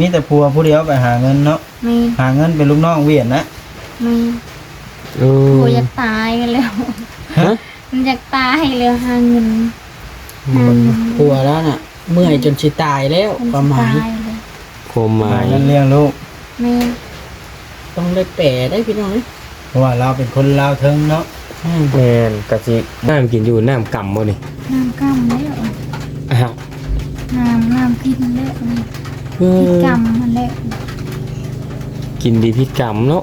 ມີແຕ່ຜົວຜູ້ດຽວໄປຫາເງິນເນາະ. ແມ່ນ. ຫາເງິນເປັນລູກນ້ອງວຽນນະ. ແມ່ນ. ໂອ້ ຜົວຢາກຕາຍແລ້ວ. ຮະ? ມັນຢາກຕາຍແລ້ວ ຫາເງິນ. ອືມ. ຫາເງິນ. ຜົວລາວນະ ເມື່ອຍຈົນຊິຕາຍແລ້ວ ຄວາມໝາຍ. ຄວາມໝາຍ ຫາເງິນລ້ຽງລູກ. ແມ່ນ. ຕ້ອງໄດ້ແປໄດ້ພີ່ນ້ອງເອີຍ ເພາະວ່າລາວເປັນຄົນລາວເທິງເນາະ. ແມ່ນ. ກະຊິ ນ້ຳກິນຢູ່ ນ້ຳກຳບໍ່ນີ້? ນ້ຳກຳແລ້ວ. ອ້າວ ນ້ຳ ນ້ຳກິນແລ້ວ. ເອີ ຜິດກຳຫັ້ນແຫຼະ. ກິນດີຜິດກຳເນາະ.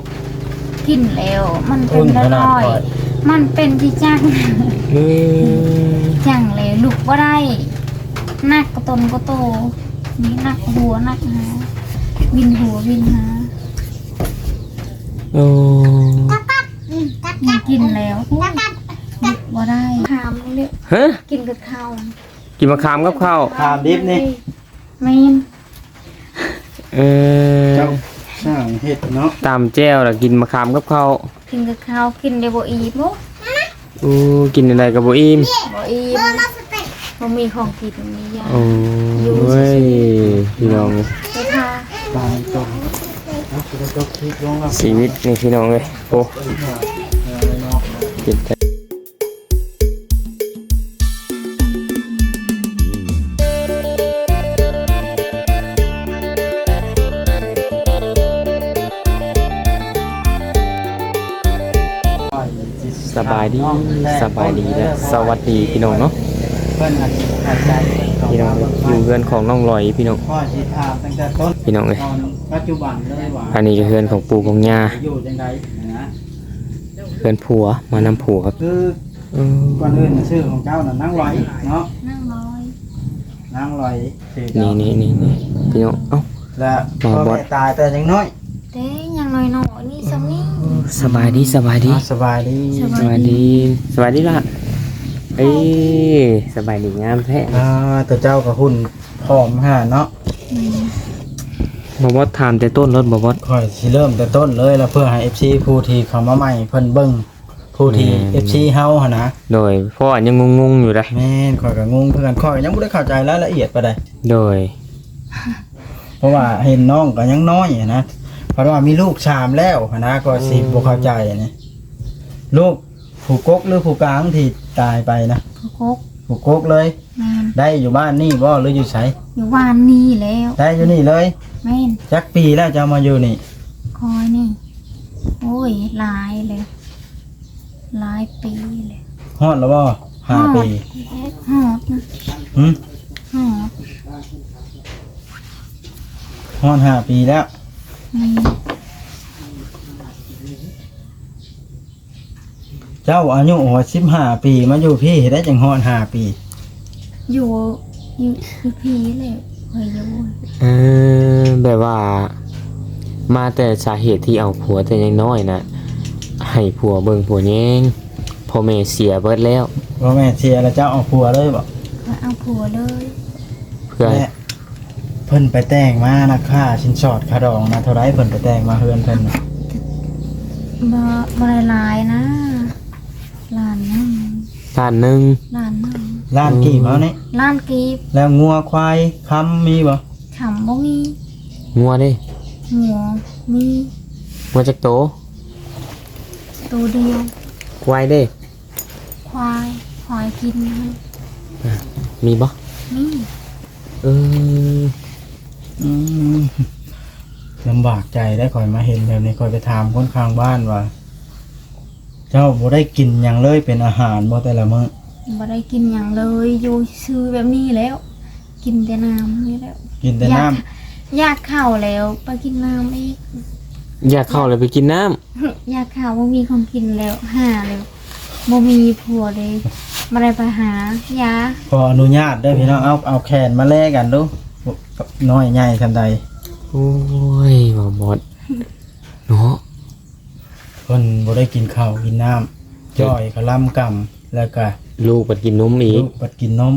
ກິນແລ້ວມັນເປັນລອຍໆ ມັນເປັນທີ່ຈັງ. ເອີ ຈັງແລ້ວລຸກບໍ່ໄດ້ ໜັກກວ່າຕົນກວ່າໂຕ ນີ້ໜັກຫົວໜັກຫາ ວິນຫົວວິນຫາ. ໂອ້ ນີ້ກິນແລ້ວ ບໍ່ໄດ້ ຄາມນີ້ແຫຼະ. ຮະ? ກິນກັບເຂົ້າ ກິນມະຂາມກັບເຂົ້າ. ຂາມດິບນີ້. ແມ່ນ. ເອີ ເຈົ້າຊ່າງເຮັດເນາະ. ຕຳແຈ່ວລະກິນມະຂາມກັບເຂົ້າ. ກິນກັບເຂົ້າ ກິນໄດ້ບໍ່ອີ່ມ. ໂອ້ ກິນອັນໃດກໍບໍ່ອີ່ມ. ບໍ່ອີ່ມ ບໍ່ມີຂອງກິນ ມີຢາ. ໂອ້ຍ ພີ່ນ້ອງ ໄປທາ ຊີວິດນີ້ພີ່ນ້ອງເອີຍ. ໂອ້ ເປັນ ສະບາຍດີ ສະບາຍດີ ແລະ ສະຫວັດດີພີ່ນ້ອງເນາະ. ພີ່ນ້ອງເອີຍ ຢູ່ເຮືອນຂອງນ້ອງລອຍພີ່ນ້ອງ ພີ່ນ້ອງເອີຍ. ອັນນີ້ກໍເຮືອນຂອງປູ່ຂອງຍ່າ ເຮືອນຜົວ ມານຳຜົວ. ຄື ເອີ ກ່ອນອື່ນຊື່ຂອງເຈົ້ານະ ນາງລອຍເນາະ. ນາງລອຍ ນາງລອຍ. ນີ້ໆໆ ພີ່ນ້ອງ ເອົ້າ ລະພໍ່ແມ່ຕາຍແຕ່ຍັງນ້ອຍ ແຕ່ຍັງນ້ອຍໆ ນີ້ຊ່ຳນີ້. ສະບາຍດີ ສະບາຍດີ ສະບາຍດີ ສະບາຍດີ ສະບາຍດີລະ. ເອີ ສະບາຍດີງາມແທ້. ອ່າ ຕົວເຈົ້າກໍຫຸ່ນຜອມຫາເນາະ. ບໍ່ບອດ ຖາມແຕ່ຕົ້ນໂລດ ບໍ່ບອດ. ຂ້ອຍຊິເລີ່ມແຕ່ຕົ້ນເລີຍລະ ເພື່ອໃຫ້ເອັຟຊີຜູ້ທີ່ເຂົ້າມາໃໝ່ເພິ່ນເບິ່ງ ຜູ້ທີ່ ແມ່ນ ເອັຟຊີເຮົາຫັ້ນນະ. ໂດຍ ເພາະວ່າຍັງງົງໆຢູ່ເດ້. ແມ່ນ ຂ້ອຍກໍງົງຄືກັນ ຂ້ອຍກໍຍັງບໍ່ໄດ້ເຂົ້າໃຈລາຍລະອຽດປານໃດ. ໂດຍ ເພາະວ່າເຫັນນ້ອງກໍຍັງນ້ອຍຫັ້ນນະ ເພາະວ່າມີລູກສາມແລ້ວຫັ້ນນະ ກໍຊິ ອືມ ບໍ່ເຂົ້າໃຈນີ້. ລູກຜູ້ກົກຫຼືຜູ້ກາງທີ່ຕາຍໄປນະ? ຜູ້ກົກ ຜູ້ກົກເລີຍ. ແມ່ນ. ໄດ້ຢູ່ບ້ານນີ້ບໍ່ ຫຼືຢູ່ໃສ? ຢູ່ບ້ານນີ້ແລ້ວ. ໄດ້ຢູ່ນີ້ເລີຍ? ແມ່ນ. ຈັກປີແລ້ວເຈົ້າມາຢູ່ນີ້? ຂ້ອຍນີ້ ໂອ້ຍ ຫຼາຍແລ້ວ ຫຼາຍປີແລ້ວ. ຮອດແລ້ວບໍ່? ຫ້າປີ. ຮອດ ຮອດນະ. ຫຶ? ຮອດ ຮອດຫ້າປີແລ້ວ. ແມ່ນ. ເຈົ້າອາຍຸຫົວສິບຫ້າປີ ມາຢູ່ພີ້ເຮັດໃດຈັ່ງຮອດຫ້າປີ? ຢູ່ ຢູ່ ຢູ່ພີ້ແຫຼະ ຂ້ອຍຢູ່. ເອີ ແບບວ່າ ມາແຕ່ສາເຫດທີ່ເອົາຜົວແຕ່ຍັງນ້ອຍນະ ໃຫ້ຜົວເບິ່ງຜົວແຍງ ພໍ່ແມ່ເສຍເບິດແລ້ວ. ພໍ່ແມ່ເສຍແລ້ວເຈົ້າເອົາຜົວເລີຍບໍ່? ຂ້ອຍເອົາຜົວເລີຍ. ເພື່ອ ແລະ ເພິ່ນໄປແຕ່ງມານະ ຄ່າສິນສອດຄ່າດອງນະ ເທົ່າໃດ? ເພິ່ນໄປແຕ່ງມາເຮືອນເພິ່ນນະ ບໍ່ ບໍ່ໄດ້ຫຼາຍນະ ລ້ານໜຶ່ງ. ລ້ານໜຶ່ງ? ລ້ານໜຶ່ງ. ລ້ານກີບເຮົານີ້? ລ້ານກີບ. ແລ້ວງົວຄວາຍຄຳມີບໍ່? ຄຳບໍ່ມີ. ງົວເດ້? ງົວມີ. ງົວຈັກໂຕ? ໂຕດຽວ. ຄວາຍເດ້? ຄວາຍ ຄວາຍກິນ. ອ່າ ມີບໍ່? ມີ. ເອີ ອືມ ລຳບາກໃຈໄດ໋ ຂ້ອຍມາເຫັນແບບນີ້ ຂ້ອຍໄປຖາມຄົນຂ້າງບ້ານວ່າ ເຈົ້າບໍ່ໄດ້ກິນຫຍັງເລີຍ ເປັນອາຫານບໍ່ແຕ່ລະມື້? ບໍ່ໄດ້ກິນຫຍັງເລີຍ ຢູ່ຊື່ແບບນີ້ແລ້ວ ກິນແຕ່ນ້ຳນີ້ແຫຼະ. ກິນແຕ່ນ້ຳ? ຢາກ ຢາກເຂົ້າແລ້ວໄປກິນນ້ຳອີກ. ຢາກເຂົ້າແລ້ວໄປກິນນ້ຳ? ຢາກເຂົ້າ ບໍ່ມີຂອງກິນແລ້ວ ຫາແລ້ວ ບໍ່ມີຜົວເດ້ ບໍ່ໄດ້ໄປຫາຢາ. ຂໍອະນຸຍາດເດີພີ່ນ້ອງ ເອົາ ເອົາແຂນມາແລກັນດູ ນ້ອຍໃຫຍ່ສ່ຳໃດ. ໂອ້ຍ ບໍ່ໝົດເນາະ ເພິ່ນບໍ່ໄດ້ກິນເຂົ້າກິນນ້ຳ ຈ້ອຍກະລຳກຳ ແລ້ວກະລູກບັດກິນນົມອີກ ລູກບັດກິນນົມ.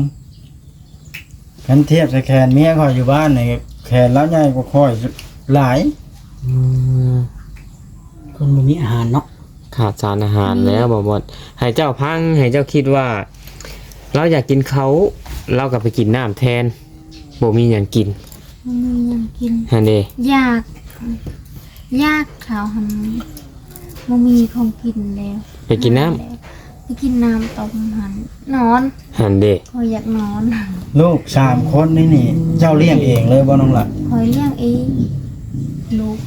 ຄັນທຽບໃສ່ແຂນເມຍຂ້ອຍຢູ່ບ້ານນີ້ ແຂນລາວໃຫຍ່ກວ່າຂ້ອຍຫຼາຍ. ອືມ ເພິ່ນບໍ່ມີອາຫານເນາະ ຂາດສານອາຫານແລ້ວ ອືມ ບໍ່ໝົດ. ໃຫ້ເຈົ້າພັງ ໃຫ້ເຈົ້າຄິດວ່າ ລາວຢາກກິນເຂົ້າ ລາວກໍໄປກິນນ້ຳແທນ ບໍ່ມີຫຍັງກິນ. ບໍ່ມີຫຍັງກິນ ຫັ້ນເດ ຢາກ ຢາກ ເຂົາຫັ້ນບໍ່ມີຂອງກິນແລ້ວ ໄປກິນນ້ຳ ໄປກິນນ້ຳຕົ້ມຫັ້ນ ນອນ ຫັ້ນເດ ຂ້ອຍຢາກນອນ. ລູກສາມຄົນນີ້ນີ້ ເຈົ້າລ້ຽງເອງເລີຍບໍ່ນ້ອງຫຼ້າ? ຂ້ອຍລ້ຽງເອງ ລູກ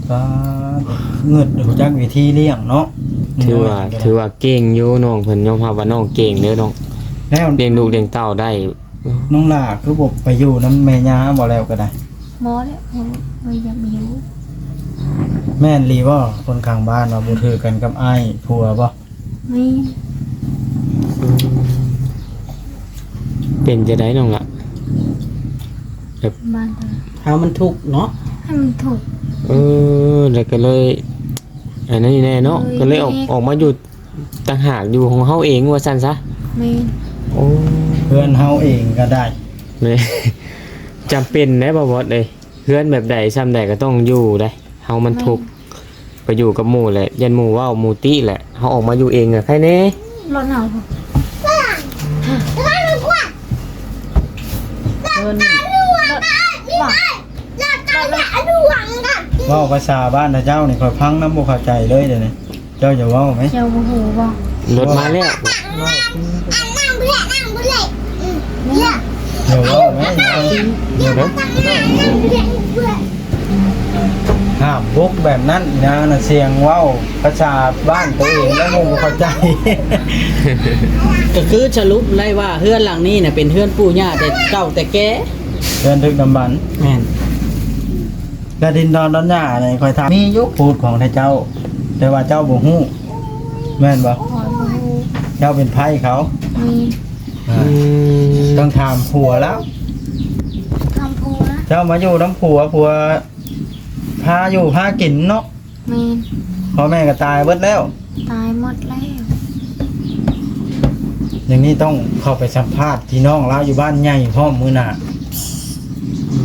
ປ້າດ ເງິດ ຮູ້ຈັກວິທີລ້ຽງເນາະ. ຖືວ່າ ຖືວ່າເກັ່ງຢູ່ ນ້ອງເພິ່ນຍອມຮັບວ່ານ້ອງເກັ່ງເດີນ້ອງ ແລ້ວລ້ຽງລູກລ້ຽງເຕົ້າໄດ້. ນ້ອງຫຼ້າຄືບໍ່ໄປຢູ່ນຳແມ່ຍ່າບໍ່ ແລ້ວກໍໄດ້? ບໍ່ແລ້ວ ຂ້ອຍ ຂ້ອຍຢາກໄປຢູ່. ແມ່ນອີ່ຫຼີບໍ່ ຄົນຂ້າງບ້ານວ່າບໍ່ຖືກກັນກັບອ້າຍຜົວບໍ່? ແມ່ນ. ເປັນຈັ່ງໃດນ້ອງຫຼ້າ? ແບບ ບ້ານເພິ່ນ ຖ້າມັນທຸກເນາະ ໃຫ້ມັນທຸກ. ເອີ ແລ້ວກໍເລີຍ ອັນນີ້ແນ່ເນາະ ເອີ ກໍເລີຍອອກ ແມ່ນ ອອກມາຢູ່ຕ່າງຫາກ ຢູ່ຂອງເຮົາເອງວ່າຊັ້ນຊະ. ແມ່ນ. ໂອ້ ເຮືອນເຮົາເອງກໍໄດ້. ແມ່ນ. ຈຳເປັນໄດ໋ ບໍ່ບອດເອີຍ. ເຮືອນແບບໃດຊ່ຳໃດກໍຕ້ອງຢູ່ໄດ໋ ເຮົາມັນທຸກ. ແມ່ນ. ໄປຢູ່ກັບໝູ່ແຫຼະ ຢ້ານໝູ່ເວົ້າໝູ່ຕິແຫຼະ ເຮົາອອກມາຢູ່ເອງກໍໃຄແດ່. ລົດເຮົາ ເອີ້ນ ເວົ້າພາສາບ້ານເຈົ້ານີ້ ຂ້ອຍຟັງນຳບໍ່ເຂົ້າໃຈເລີຍດຽວນີ້. ເຈົ້າຈະເວົ້າໄໝ? ເຈົ້າບໍ່ຮູ້ບໍ່? ລົດມາແລ້ວ. ຢ່າເວົ້າໄໝ? ຫ້າມບຸກແບບນັ້ນນານະ ສຽງເວົ້າພາສາບ້ານໂຕເອງແລ້ວໝູ່ບໍ່ເຂົ້າໃຈ. ກໍຄືສະຫຼຸບໄດ້ວ່າເຮືອນຫຼັງນີ້ນະ ເປັນເຮືອນປູ່ຍ່າແຕ່ເກົ່າແຕ່ແກ່ ເຮືອນດຶກດຳບັນ. ແມ່ນ. ແລະ ດິນດອນດອນຫຍ້ານີ້ ຂ້ອຍຖາມ ມີຢູ່ພູດຂອງໄທເຈົ້າ ແຕ່ວ່າເຈົ້າບໍ່ຮູ້ ແມ່ນບໍ່? ຂ້ອຍບໍ່ຮູ້. ເຈົ້າເປັນໃພ້ເຂົາ? ແມ່ນ. ອ່າ ອືມ ຕ້ອງຖາມຜົວລາວ. ຖາມຜົວລາວ. ເຈົ້າມາຢູ່ນຳຜົວ ຜົວພາຢູ່ພາກິນເນາະ. ແມ່ນ. ພໍ່ແມ່ກໍຕາຍເບິດແລ້ວ? ຕາຍໝົດແລ້ວ. ຢ່າງນີ້ຕ້ອງເຂົ້າໄປສຳພາດພີ່ນ້ອງລາວຢູ່ບ້ານໃຫຍ່ພ້ອມມື້ໜ້າ. ອື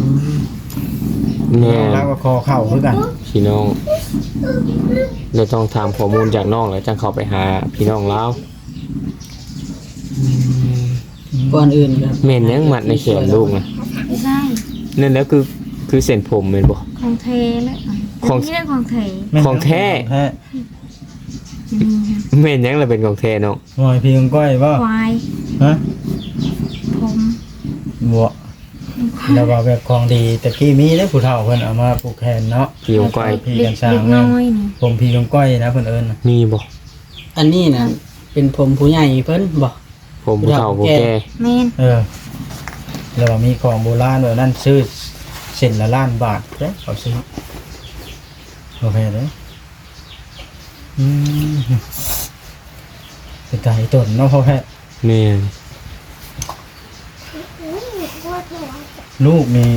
ມ ແມ່ນ. ລາວກໍຂໍເຂົ້າຄືກັນ ພີ່ນ້ອງ ແລະ ຕ້ອງຖາມຂໍ້ມູນຈາກນ້ອງ ແລ້ວຈັ່ງເຂົ້າໄປຫາພີ່ນ້ອງລາວ. ອືມ ກ່ອນອື່ນກໍ ແມ່ນຫຍັງມັດໃນແຂນລູກນະ? ໄດ້ ນັ້ນແຫຼະ ຄື ຄືເສັ້ນຜົມແມ່ນບໍ່? ຂອງແທ້ແຫຼະ ຂອງ ນີ້ແຫຼະຂອງແທ້. ຂອງແທ້ ຂອງແທ້. ອືມ ແມ່ນຫຍັງລະເປັນຂອງແທ້ນ້ອງ? ຫອຍຜີຂອງກ້ອຍບໍ່? ຄວາຍ. ຮະ? ຜົມ. ບໍ່ ແລ້ວວ່າແບບຂອງດີ ແຕ່ກີ້ມີເດ້ ຜູ້ເຖົ້າເພິ່ນເອົາມາຜູກແຂນເນາະ ຜີຂອງກ້ອຍ ຜີກັນຊ້າງ. ເດັກນ້ອຍນີ້ ຜົມຜີຂອງກ້ອຍນະ ເພິ່ນເອີ້ນນະ. ມີບໍ່? ອັນນີ້ນະ ເປັນຜົມຜູ້ໃຫຍ່ເພິ່ນບໍ່? ຜົມຜູ້ເຖົ້າຜູ້ແກ່. ແມ່ນ. ເອີ ແລ້ວວ່າມີຂອງໂບລານແບບນັ້ນ ຊື້ເສັ້ນລະລ້ານບາດເດ້ ເຂົາຊື້. ໂອເຄເດ້. ອືມ ເປັນຕາໃຫ້ຕົນເນາະພໍ່ແພດ. ແມ່ນ. ລູກນີ້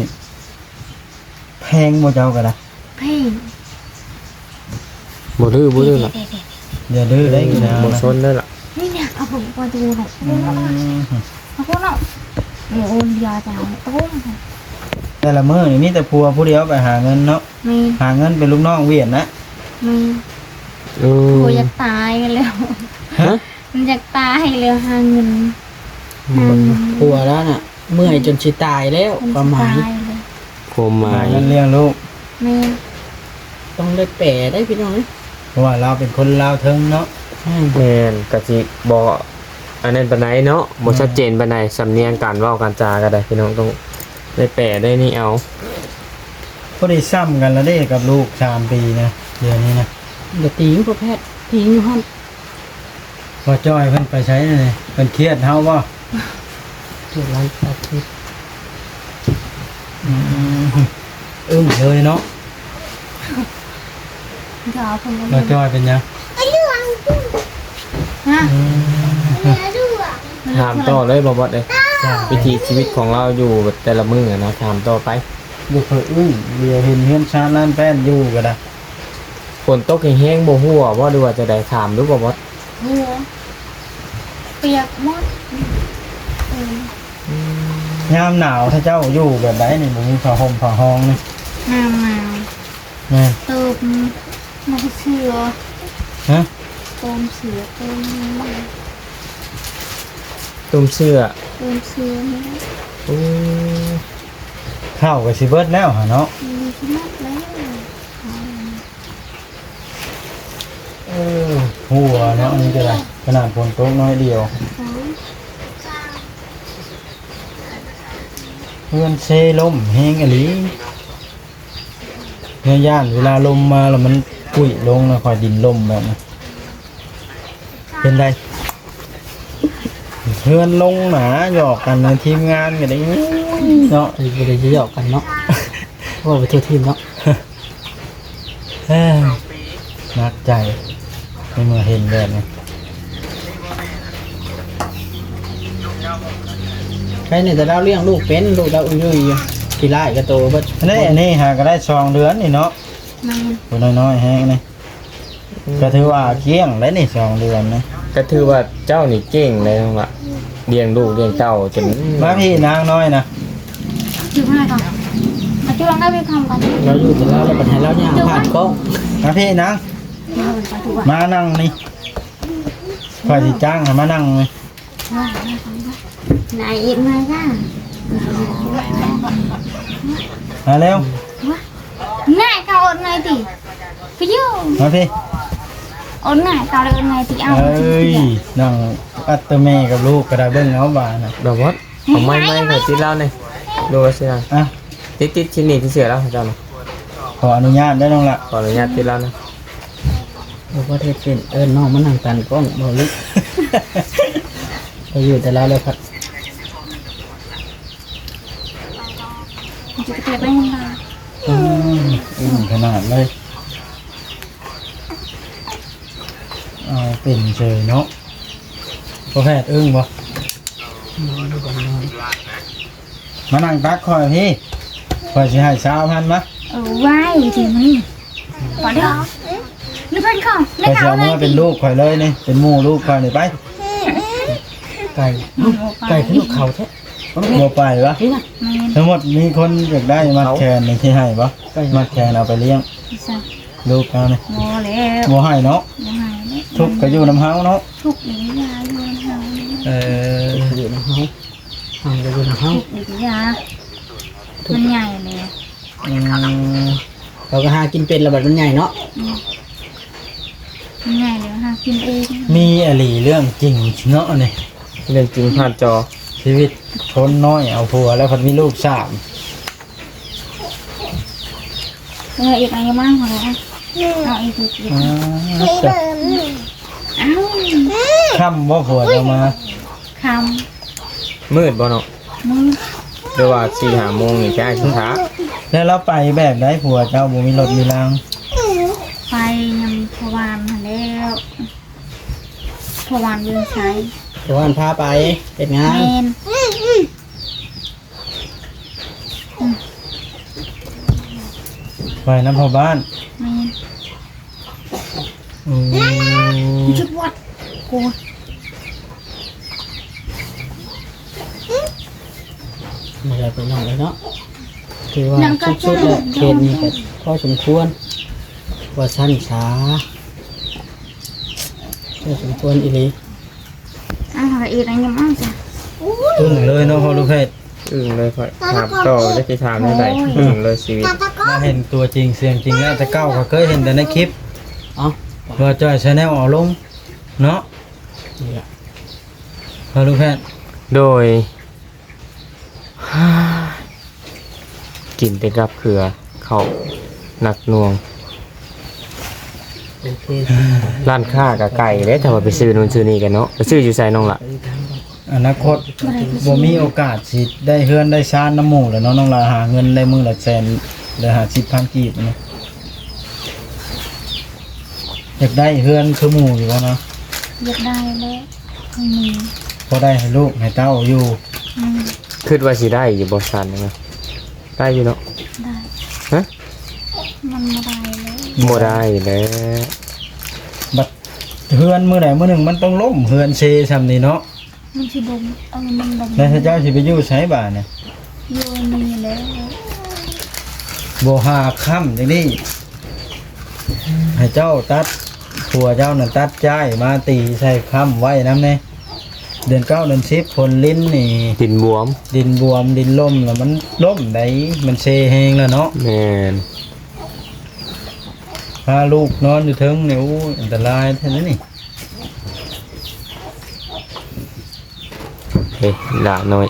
ແພງບໍ່ ເຈົ້າກໍໄດ້? ແພງ. ບໍ່ດື້ ບໍ່ດື້ລະ. ຢ່າດື້ໄດ້ ບໍ່ ນະ ບໍ່ຊົນໄດ້ລະ. ນີ້ນະ ເອົາຜົມປະຕູເນາະ. ອືມ ເອົາພຸ້ນເນາະ. ເອີ ໂອນຢາຈາງ ໂອ້ ແຕ່ລະມື້ນີ້ມີແຕ່ຜົວຜູ້ດຽວໄປຫາເງິນເນາະ. ແມ່ນ. ຫາເງິນເປັນລູກນ້ອງຫວຽນນະ. ແມ່ນ. ໂອ້ ຜົວຢາກຕາຍແລ້ວ. ຮະ? ມັນຢາກຕາຍແລ້ວ ຫາເງິນ. ອືມ ຫາເງິນ. ຜົວລາວນະ ເມື່ອຍຈົນຊິຕາຍແລ້ວ ຄວາມໝາຍ ຄວາມໝາຍ ຫາເງິນລ້ຽງລູກ. ແມ່ນ. ຕ້ອງໄດ້ແປໄດ້ພີ່ນ້ອງເອີຍ ເພາະວ່າລາວເປັນຄົນລາວເທິງເນາະ. ແມ່ນ. ແມ່ນ ກະຊິບໍ່ອັນນັ້ນປານໃດເນາະ ບໍ່ ແມ່ນ ຊັດເຈນປານໃດ ສຳນຽງການເວົ້າການຈາກໍໄດ້ ພີ່ນ້ອງຕ້ອງໄດ້ແປໄດ້ນີ້ເອົາ. ພໍດີຊ້ຳກັນລະເດ້ກັບລູກສາມປີນະ ດຽວນີ້ນະ. ຢ່າຕີຢູ່ ພໍ່ແພດ ຕີຢູ່ຫັ້ນ. ບໍ່ຈ່ອຍເພິ່ນໄປໃສນີ້? ເພິ່ນຄຽດເຮົາບໍ່? ຄຽດຫຼາຍ ຄຽດ. ອືມ ອຶ້ງເລີຍເນາະ. ບໍ່ຈ່ອຍເປັນຫຍັງ? ຮະ? ອືມ ຖາມຕໍ່ເລີຍ ບໍ່ບອດເອີຍ. ວິຖີຊີວິດຂອງລາວຢູ່ແຕ່ລະມື້ນະ ຖາມຕໍ່ໄປ. ບໍ່ເຄີຍອຶ້ງ ດຽວເຫັນເຮືອນຊານລ້ານແປ້ນຢູ່ກໍໄດ້. ຝົນຕົກແຮງໆ ບໍ່ຮົ່ວບໍ່ ຫຼືວ່າຈັ່ງໃດ? ຖາມດູບໍ່ບອດ. ຮົ່ວ ປຽກໝົດ. ອືມ ຍາມໜາວຖ້າເຈົ້າຢູ່ແບບໃດນີ້ ບໍ່ມີຜ້າຫົ່ມຜ້າຮອງນີ້? ຍາມໜາວ ແມ່ນ ໂຕມໜ້າເສື້ອ. ຮະ? ໂຕມເສື້ອ ໂຕມ ໂຕມເສື້ອ ໂຕມເສື້ອນີ້. ໂອ້. ເຂົ້າກໍຊິເບິດແລ້ວຫັ້ນເນາະ. ອືມ ຊິໝົດແລ້ວ. ເອີ ຫົວເນາະ ອັນນີ້ກໍໄດ້ ຂະໜາດຝົນຕົກໜ້ອຍດຽວ. ໂອ້ຍ ເຮືອນເຊລົມແຮງອີ່ຫຼີ. ແນວຢ້ານເວລາລົມມາແລ້ວມັນປຸ້ຍລົງນະ ຂ້ອຍ ດິນລົມແບບນີ້. ເປັນໃດ? ເຮືອນລົງໜາ ຫຍອກກັນໃນທີມງານກໍໄດ້. ໂອ້ຍ ເນາະ ບໍ່ໄດ້ຫຍອກກັນເນາະ ເວົ້າໄປທົ່ວທີມເນາະ. ເອີ ໜັກໃຈໃນເມື່ອເຫັນແບບນີ້. ໃຜນີ້ ແຕ່ລາວລ້ຽງລູກເປັນ ລູກລາວອຸຍຢຸ່ຍຢູ່ ຂີ້ຮ້າຍກະໂຕເບິດ. ອັນນີ້ ອັນນີ້ຫາກໍໄດ້ສອງເດືອນນີ້ເນາະ. ແມ່ນ ໂຕນ້ອຍໆແຮງນີ້. ອືມ ກໍຖືວ່າກ້ຽງໄດ໋ນີ້ ສອງເດືອນນີ້. ກໍຖືວ່າເຈົ້ານີ້ເກັ່ງໄດ໋ນ້ອງລະ ລ້ຽງລູກລ້ຽງເຕົ້າຈົນ. ມາພີ້ນາງນ້ອຍນະ ຢູ່ຂ້າງໃນກ່ອນ ມາຈຸລອງໄດ້ໄປຄຳກັນ. ລາວຢູ່ແຕ່ລາວ ລາວບັດໃຫ້ລາວຍ່າງຜ່ານກ້ອງ. ມາພີ້ນາງ ມານັ່ງນີ້ ຂ້ອຍຊິຈ້າງໃຫ້ມານັ່ງນີ້. ນາຍອີກໜ້ອຍຈ້າ ມາເລັວ. ນາຍເຂົາອົດໜ້ອຍຕິ ໄປຢູ່ ມາພີ້ ອົດໜ້ອຍເຂົາເລີຍ ອົດໜ້ອຍຕິ. ເອົາ ເອີຍ ນັ່ງອັດຕະແມ່ກັບລູກກໍໄດ້ ເບິ່ງເອົາບາດນະ. ດອກມອດ ເອົາໄມ້ ໄມ້ຂ້ອຍຕິດລາວນີ້ ດູວ່າຊິນະ. ອ່ະ ຕິດ ຕິດຊິໜີບເສື້ອລາວເຈົ້ານະ. ຂໍອະນຸຍາດເດີນ້ອງລະ ຂໍອະນຸຍາດຕິດລາວນະ. ບໍ່ ບໍ່ເຮັດເປັນ ເອີ້ນນ້ອງມານັ່ງຕັນກ້ອງເບົາລິ ໄປຢູ່ແຕ່ລາວແລ້ວພັດ. ມັນຈະເກັບໄວ້ໃຫ້ລາວ. ອືມ ອືມ ຂະໜາດເລີຍ ເອົາເປັນເຊີຍເນາະ. ພໍ່ແພດອຶ້ງບໍ່? ນອນຢູ່ ນອນ. ມານັ່ງຕັກຂ້ອຍພີ້ ຂ້ອຍຊິໃຫ້ຊາວພັນມາ. ເອີ ໄວ້ທີ່ນີ້ ບໍ່ໄດ້ ມີເພິ່ນຂອງ ຂ້ອຍຊິເອົາເມືອເປັນລູກຂ້ອຍເລີຍນີ້ ເປັນໝູ່ລູກຂ້ອຍນີ້ໄປ. ໄກ່ ໄກ່ຄືລູກເຂົາແທ້ ບໍ່ໄປວະ. ນີ້ນະ ແມ່ນ ທັງໝົດມີຄົນຢາກໄດ້ມັດແຂນນີ້ ຊິໃຫ້ບໍ່? ມັດແຂນເອົາໄປລ້ຽງ ໃສ່ລູກເຮົານີ້. ບໍ່ແລ້ວ ບໍ່ໃຫ້ເນາະ ບໍ່ໃຫ້ເນາະ. ທຸກກໍຢູ່ນຳເຮົາເນາະ ທຸກນີ້ຢ່າຢູ່ນຳເຮົາ. ເອີ ທຸກຢູ່ນຳເຮົາ ເຮົາກໍຢູ່ນຳເຮົາ ທຸກນີ້ກໍຢ່າ ທຸກ ມັນໃຫຍ່ແລ້ວ. ອືມ ເຂົາກໍຫາກິນເປັນລະບັດມັນໃຫຍ່ເນາະ. ອືມ ມັນໃຫຍ່ແລ້ວຫາກິນເອງ. ມີອີ່ຫຼີເລື່ອງຈິງເນາະອັນນີ້ ເລື່ອງຈິງຜ່ານຈໍ. ຊີວິດຄົນນ້ອຍເອົາຜົວແລ້ວພັດມີລູກສາມ. ເອີ ອີກອັນຍາມາງເຂົາເລີຍ ເອົາອີກ ອີກ ອີກ. ອ້າວ ຄ່ຳບໍ່ຜົວເຈົ້າມາ? ຄ່ຳ. ມືດບໍ່ເນາະ? ມືດ. ຫຼືວ່າສີ່ຫ້າໂມງນີ້ຈະໃຫ້ຊິຖ້າ. ແລ້ວລາວໄປແບບໃດ? ຜົວເຈົ້າບໍ່ມີລົດມີລາງ? ໄປນຳພໍ່ບ້ານຫັ້ນແລ້ວ ພໍ່ບ້ານເວີງໄຊ. ພໍ່ບ້ານພາໄປເຮັດງານ? ແມ່ນ. ອືມ ໄປນຳພໍ່ບ້ານ. ແມ່ນ. ໂອ້ ຈະປວດ ໂກດ. ມາແລ້ວພີ່ນ້ອງເອີຍເນາະ ຖືວ່າສຸດໆແລ້ວ ເຂດນີ້ກໍພໍສົມຄວນ ວ່າຊັ້ນສາ ພໍສົມຄວນອີ່ຫຼີ. ອ່າ ເຮົາກໍອີກອັນຍຳເອົາຊະ. ອຶ້ງເລີຍເນາະ ພໍ່ລູກແພດ. ອຶ້ງເລີຍຂ້ອຍ ຖາມຕໍ່ ຈັກຊິຖາມແນວໃດ. ໂອ້ຍ ອຶ້ງເລີຍຊີວິດ ມາເຫັນຕົວຈິງສຽງຈິງແລ້ວ. ແຕ່ເກົ່າກໍເຄີຍເຫັນແຕ່ໃນຄລິບ ເອົ້າ ວ່າຈ່ອຍແຊນແນວເອົາລົງເນາະ ນີ້ລະ ພໍ່ລູກແພດ. ໂດຍ ກິນແຕ່ກັບເຂືອ ເຂົ້າໜັກໜ່ວງ. ໂອເຄ ຮ້ານຄ້າກໍໄກເດ້ ຖ້າວ່າໄປຊື້ໂນ່ນຊື້ນີ້ກັນເນາະ. ໄປຊື້ຢູ່ໃສນ້ອງລະ? ອະນາຄົດບໍ່ມີໂອກາດຊິໄດ້ເຮືອນໄດ້ຊານນຳໝູ່ແລ້ວເນາະ ນ້ອງລະ. ຫາເງິນໄດ້ມື້ລະແສນ ຫຼື ຫ້າສິບພັນກີບນີ້ ຢາກໄດ້ເຮືອນຄືໝູ່ຢູ່ບໍ່ເນາະ? ຢາກໄດ້ແຫຼະ ຄືໝູ່ ພໍໄດ້ໃຫ້ລູກໃຫ້ເຕົ້າຢູ່. ອືມ ຄິດວ່າຊິໄດ້ຢູ່ບໍ່ຊັ້ນນະ? ໄດ້ຢູ່ເນາະ? ໄດ້. ຮະ? ມັນບໍ່ໄດ້ແລ້ວ ບໍ່ໄດ້ແລ້ວ. ບັດເຮືອນມື້ໃດມື້ໜຶ່ງມັນຕ້ອງລົ້ມ ເຮືອນເຊຊ່ຳນີ້ເນາະ. ມັນຊິດົມ ເອີ ມັນດົມ. ແລ້ວເຈົ້າຊິໄປຢູ່ໃສບາດນີ້? ຢູ່ນີ້ແຫຼະ. ບໍ່ຫາຄ້ຳຈັ່ງນີ້ ໃຫ້ເຈົ້າຕັດ ຜົວເຈົ້ານັ້ນຕັດຈ້າຍມາຕີໃສ່ຄ້ຳໄວ້ນຳແດ່. ເດືອນເກົ້າເດືອນສິບ ຝົນລິນນີ້ ດິນບວມ ດິນບວມ ດິນລົ້ມ ແລ້ວມັນລົ້ມໄດ໋ ມັນເຊແຮງແລ້ວເນາະ. ແມ່ນ. ພາລູກນອນຢູ່ເທິງນີ້ ໂອ້ຍ ອັນຕະລາຍແທ້ເດ້ນີ້. ເອີ ຫຼ້ານ້ອຍ.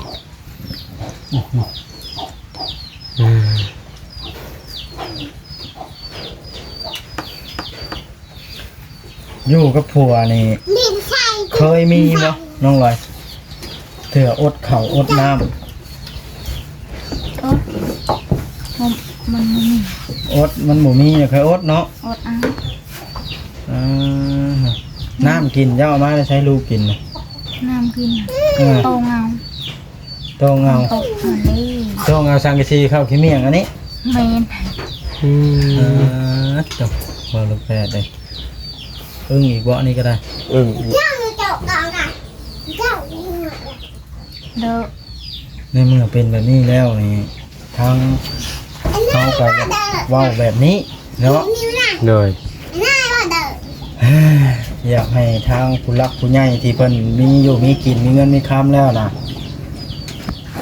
ອືມ ຢູ່ກັບຜົວນີ້ ດິນໃສ່ ເຄີຍມີບໍ່ນ້ອງລອຍ? ເທື່ອອົດເຂົ້າອົດນ້ຳ. ອົດ ມັນ ມັນບໍ່ມີ. ອົດ ມັນບໍ່ມີ ເຄີຍອົດເນາະ. ອົດເອົາ. ເອີ ນ້ຳກິນ ເຈົ້າເອົາມາແຕ່ໃສລູກກິນນະ? ນ້ຳກິນ ເອີ ໂຕງເອົາ. ຕ້ອງເອົາ ຕົກຫັ້ນເດ້ ຕ້ອງເອົາສັງກະສີເຂົ້າຂີ້ໝ້ຽງອັນນີ້. ແມ່ນ. ອືມ ເອີ ຕົກ ບໍ່ລູກແພດເດ້. ອຶ້ງອີກບໍ່? ອັນນີ້ກໍໄດ້ ອຶ້ງອີກ. ເດີ ໃນເມື່ອເປັນແບບນີ້ແລ້ວນີ້ ທາງເຮົາກໍເວົ້າແບບນີ້ເນາະ. ໂດຍ ຢາກໃຫ້ທາງຜູ້ຫຼັກຜູ້ໃຫຍ່ທີ່ເພິ່ນມີຢູ່ມີກິນ ມີເງິນມີຄຳແລ້ວນະ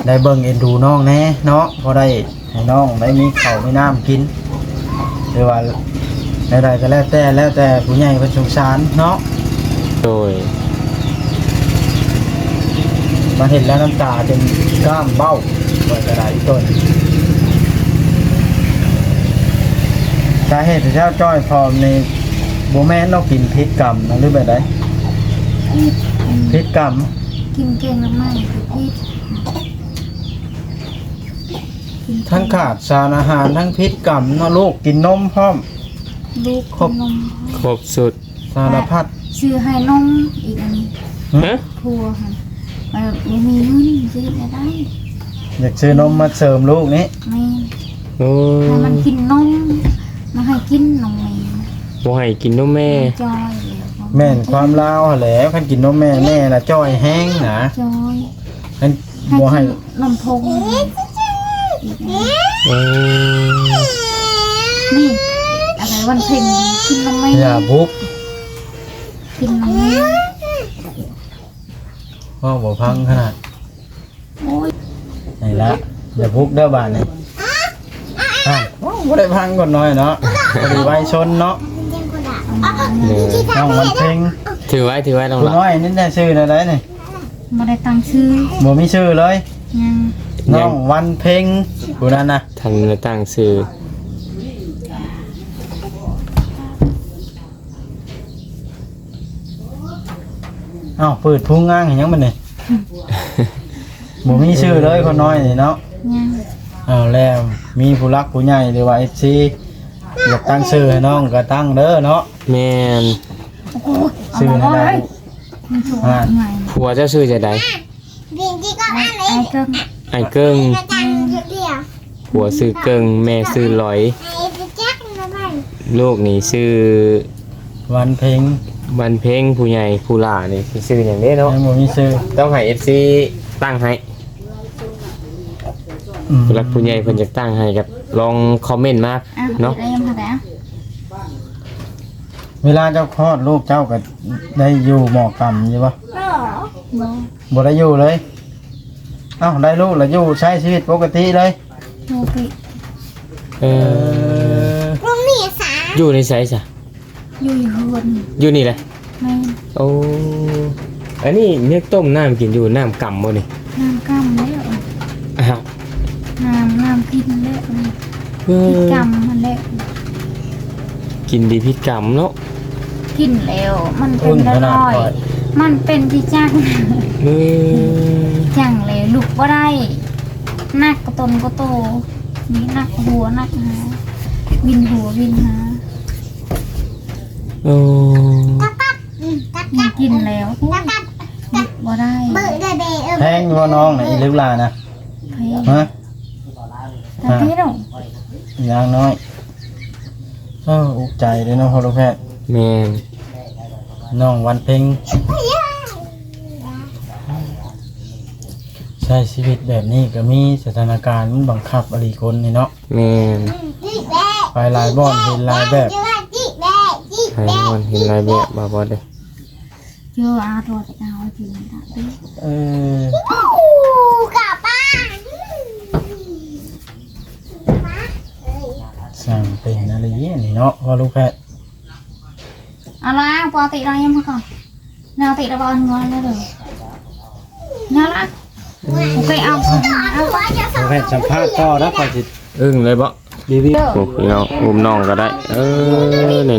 ໄດ້ເບິ່ງເອັນດູນ້ອງແດ່ເນາະ ພໍໄດ້ໃຫ້ນ້ອງໄດ້ມີເຂົ້າມີນ້ຳກິນ ຫຼືວ່າແນວໃດກໍແລ້ວແຕ່ ແລ້ວແຕ່ຜູ້ໃຫຍ່ເພິ່ນສົງສານເນາະ. ໂດຍ ມາເຫັນແລ້ວນ້ຳຕາຈົນກ້າມເບ້າ ວ່າຈະໄດ້ຕົນ. ສາເຫດທີ່ເຈົ້າຈ້ອຍຜອມນີ້ ບໍ່ແມ່ນເນາະ ກິນຜິດກຳນະ ຫຼືແບບໃດ? ຜິດ ຜິດກຳ. ກິນແກງໜໍ່ໄມ້ກໍຜິດ ທັງຂາດສານອາຫານ ທັງຜິດກຳເນາະ. ລູກກິນນົມພ້ອມ ລູກກິນນົມ ຄົບ ຄົບຊຸດ ສາລະພັດ. ຊື້ໃຫ້ນົມອີກອັນນີ້ ຮະ? ຜົວຫັ້ນ ແບບບໍ່ມີເງິນຊິເຮັດແນວໃດ? ຢາກຊື້ນົມມາເສີມລູກນີ້. ແມ່ນ. ໂອ້ ໃຫ້ມັນກິນນົມ ມາໃຫ້ກິນນົມແມ່ ບໍ່ໃຫ້ກິນນົມແມ່. ຈ່ອຍ ແມ່ນຄວາມລາວຫັ້ນແຫຼະ ຄັນກິນນົມແມ່ ແມ່ລະຈ່ອຍແຮງນະ. ຈ່ອຍ ຄັນ ໃຫ້ ບໍ່ໃຫ້ ກິນນົມຜົງ. ເອີ ນີ້ ອາໄສວັນເພັງກິນນົມແມ່ ຢ່າບຸກ ກິນນົມແມ່. ເວົ້າບໍ່ຟັງຂະໜາດ. ໂອ້ຍ ນີ້ລະ ຢ່າບຸກເດີບາດນີ້. ອ່າ ເວົ້າບໍ່ໄດ້ຟັງຄົນນ້ອຍເນາະ ພໍດີໄວຊົນເນາະ. ເອີ ນ້ອງວັນເພັງ ຖືໄວ້ ຖືໄວ້ນ້ອງ ຜູ້ນ້ອຍນີ້ໄດ້ຊື່ແນວໃດນີ້? ບໍ່ໄດ້ຕັ້ງຊື່ ບໍ່ມີຊື່ເລີຍ. ຍັງ ນ້ອງວັນເພັງ ຜູ້ນັ້ນນະ ທັນໄດ້ຕັ້ງຊື່. ອ້າວ ເປີດພຸງອ້າງຫຍັງບັດນີ້? ບໍ່ມີຊື່ເລີຍຄົນນ້ອຍນີ້ເນາະ. ຍັງ. ເອົາແລ້ວ ມີຜູ້ຫຼັກຜູ້ໃຫຍ່ ຫຼືວ່າ ເອັຟຊີ ຢາກຕັ້ງຊື່ໃຫ້ນ້ອງກໍຕັ້ງເດີເນາະ. ແມ່ນ. ຊື່ໃຫ້ໄດ້. ອ່າ ຜົວເຈົ້າຊື່ຈັ່ງໃດ? ອ້າຍເກິ່ງ ອ້າຍເກິ່ງ. ຜົວຊື່ເກິ່ງ ແມ່ຊື່ຫຼອຍ. ລູກນີ້ຊື່ວັນເພັງ ວັນເພັງ. ຜູ້ໃຫຍ່ ຜູ້ຫຼ້ານີ້ຊິຊື່ຫຍັງເດ້ເນາະ? ຍັງບໍ່ມີຊື່ ຕ້ອງໃຫ້ ເອັຟຊີ ຕັ້ງໃຫ້. ອືມ ຜູ້ຫຼັກຜູ້ໃຫຍ່ເພິ່ນຢາກຕັ້ງໃຫ້ກໍລອງຄອມເມັນມາເນາະ. ເວລາເຈົ້າຄອດລູກເຈົ້າກໍໄດ້ຢູ່ໝໍກຳຢູ່ບໍ່? ບໍ່ ບໍ່ໄດ້ຢູ່ເລີຍ. ເອົ້າ ໄດ້ລູກແລ້ວຢູ່ໃຊ້ຊີວິດປົກກະຕິເລີຍ? ປົກກະຕິ. ເອີ ບໍ່ມີສາ ຢູ່ໃນໃສຊະ? ຢູ່ເຮືອນ ຢູ່ນີ້ແຫຼະ. ແມ່ນ. ໂອ້ ອັນນີ້ຍັງຕົ້ມນ້ຳກິນຢູ່ ນ້ຳກຳບໍ່ນີ້? ນ້ຳກຳແລ້ວ. ອ້າວ ນ້ຳ ນ້ຳກິນແລ້ວ. ເອີ ພິດກຳຫັ້ນແຫຼະ ກິນດີພິດກຳເນາະ. ກິນແລ້ວມັນເປັນລອຍໆ ມັນເປັນທີ່ຈັກ. ເອີ ຈັງແລ້ວລຸກບໍ່ໄດ້ ໜັກກວ່າຕົນກວ່າໂຕ ນີ້ໜັກຫົວໜັກຫາ ວິນຫົວວິນຫາ. ໂອ້ ອືມ ກິນແລ້ວ ລຸກບໍ່ໄດ້. ແພງຢູ່ບໍ່ນ້ອງນີ້ ອີ່ລຶກຫຼາຍນະ? ແພງ. ຮະ? ແຕ່ເດ້ ຢ່າງນ້ອຍ. ເອີ ອຸກໃຈເດ້ເນາະ ພໍ່ລູກແພດ. ແມ່ນ. ນ້ອງວັນເພັງ ໃຊ້ຊີວິດແບບນີ້ກໍມີ ສະຖານະການມັນບັງຄັບອີ່ຫຼີຄົນນີ້ເນາະ. ແມ່ນ. ໄປຫຼາຍບ່ອນເຫັນຫຼາຍແບບ ໄປຫຼາຍບ່ອນເຫັນຫຼາຍແບບ ວ່າບໍ່ໄດ້. Yo, a, thua, thua, thua, thua. ເອີ ກະປ້າ ຊ່າງເປັນນະລີເນາະ ພໍ່ລູກແພດ. ເອົາລະ ປົກກະຕິລະຍັງບໍ່ກ່ອນ ແນວຕິລະບໍ່ເອົາເງິນເລີຍເດີ ແນວລະ ໂອເຄ ເອົາ ພໍ່ແພດສຳພາດຕໍ່ນະ ຂ້ອຍຊິອຶ້ງເລີຍບໍ? ໂອ້ ພີ່ນ້ອງ ອຸ້ມນ້ອງກໍໄດ້ ເອີ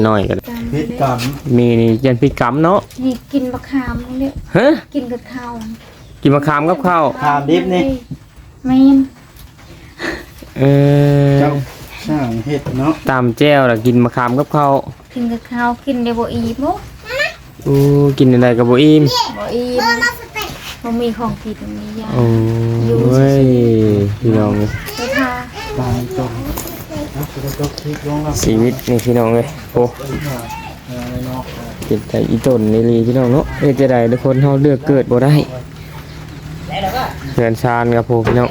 ນ້ອຍໆກໍໄດ້ ຜິດກຳ ມີນີ້ຢ້ານຜິດກຳເນາະ ນີ້ກິນບັກຂາມນີ້ ຮະ ກິນກັບເຂົ້າ ກິນບັກຂາມກັບເຂົ້າ ຂາມດິບນີ້ ແມ່ນ ເອີ ເຈົ້າຊ່າງເຮັດເນາະ ຕຳແຈ່ວລະກິນບັກຂາມກັບເຂົ້າ ກິນກັບເຂົ້າ ກິນໄດ້ບໍ່ອີ່ມ ໂອ້ ກິນອັນໃດກໍບໍ່ອີ່ມ ບໍ່ອີ່ມ ບໍ່ມີຂອງກິນ ມີຢາ ໂອ້ຍ ພີ່ນ້ອງເອີຍ ໄປທ່າ ຊີວິດນີ້ພີ່ນ້ອງເອີຍ ໂອ້ ເປັນຕາອີ່ຕົນອີ່ຫຼີພີ່ນ້ອງເນາະ ເຮັດຈັ່ງໃດ ຄົນເຮົາເລືອກເກີດບໍ່ໄດ້. ເຮືອນຊານກັບຜູ້ພີ່ນ້ອງ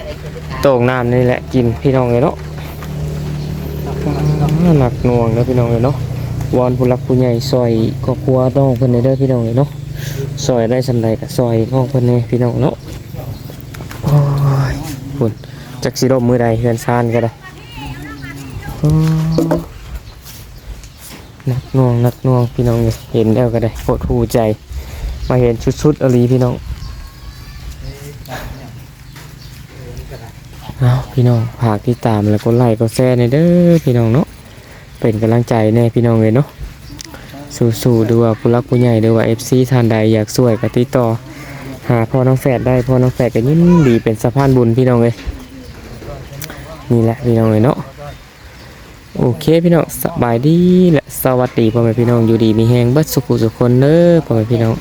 ໂຕ່ງນ້ຳນີ້ແຫຼະກິນພີ່ນ້ອງເອີຍເນາະ ໜັກໜ່ວງເດີພີ່ນ້ອງເອີຍເນາະ ວອນຜູ້ຫຼັກຜູ້ໃຫຍ່ຊ່ອຍຄອບຄົວນ້ອງເພິ່ນແດ່ເດີພີ່ນ້ອງເອີຍເນາະ ຊ່ອຍໄດ້ສ່ຳໃດກໍຊ່ອຍນ້ອງເພິ່ນແດ່ພີ່ນ້ອງເນາະ ໂອ້ຍ ພຸ້ນ ຈັກຊິລົ້ມມື້ໃດເຮືອນຊານກໍໄດ້ ໂອ້ ໜັກໜ່ວງ ໜັກໜ່ວງ ພີ່ນ້ອງເອີຍ ເຫັນແລ້ວກໍໄດ້ຫົດຫູ່ໃຈ ມາເຫັນສຸດໆອີ່ຫຼີພີ່ນ້ອງ ເອົາ ພີ່ນ້ອງ ຝາກຕິດຕາມ ແລະ ກົດໄລກົດແຊແດ່ເດີພີ່ນ້ອງເນາະ ເປັນກຳລັງໃຈແດ່ພີ່ນ້ອງເອີຍເນາະ ສູ້ໆ ຫຼືວ່າຜູ້ຫຼັກຜູ້ໃຫຍ່ ຫຼືວ່າ ເອັຟຊີ ທ່ານໃດຢາກຊ່ວຍກໍຕິດຕໍ່ຫາພໍ່ນ້ອງແຝດໄດ້ ພໍ່ນ້ອງແຝດກໍຍິນດີເປັນສະພານບຸນພີ່ນ້ອງເອີຍ ນີ້ແຫຼະພີ່ນ້ອງເອີຍເນາະ. ໂອເຄພີ່ນ້ອງ ສະບາຍດີ ແລະ ສະຫວັດດີພໍ່ແມ່ພີ່ນ້ອງ ຢູ່ດີມີແຮງເບິດສຸຂູສຸຄົນເດີພໍ່ແມ່ພີ່ນ້ອງ.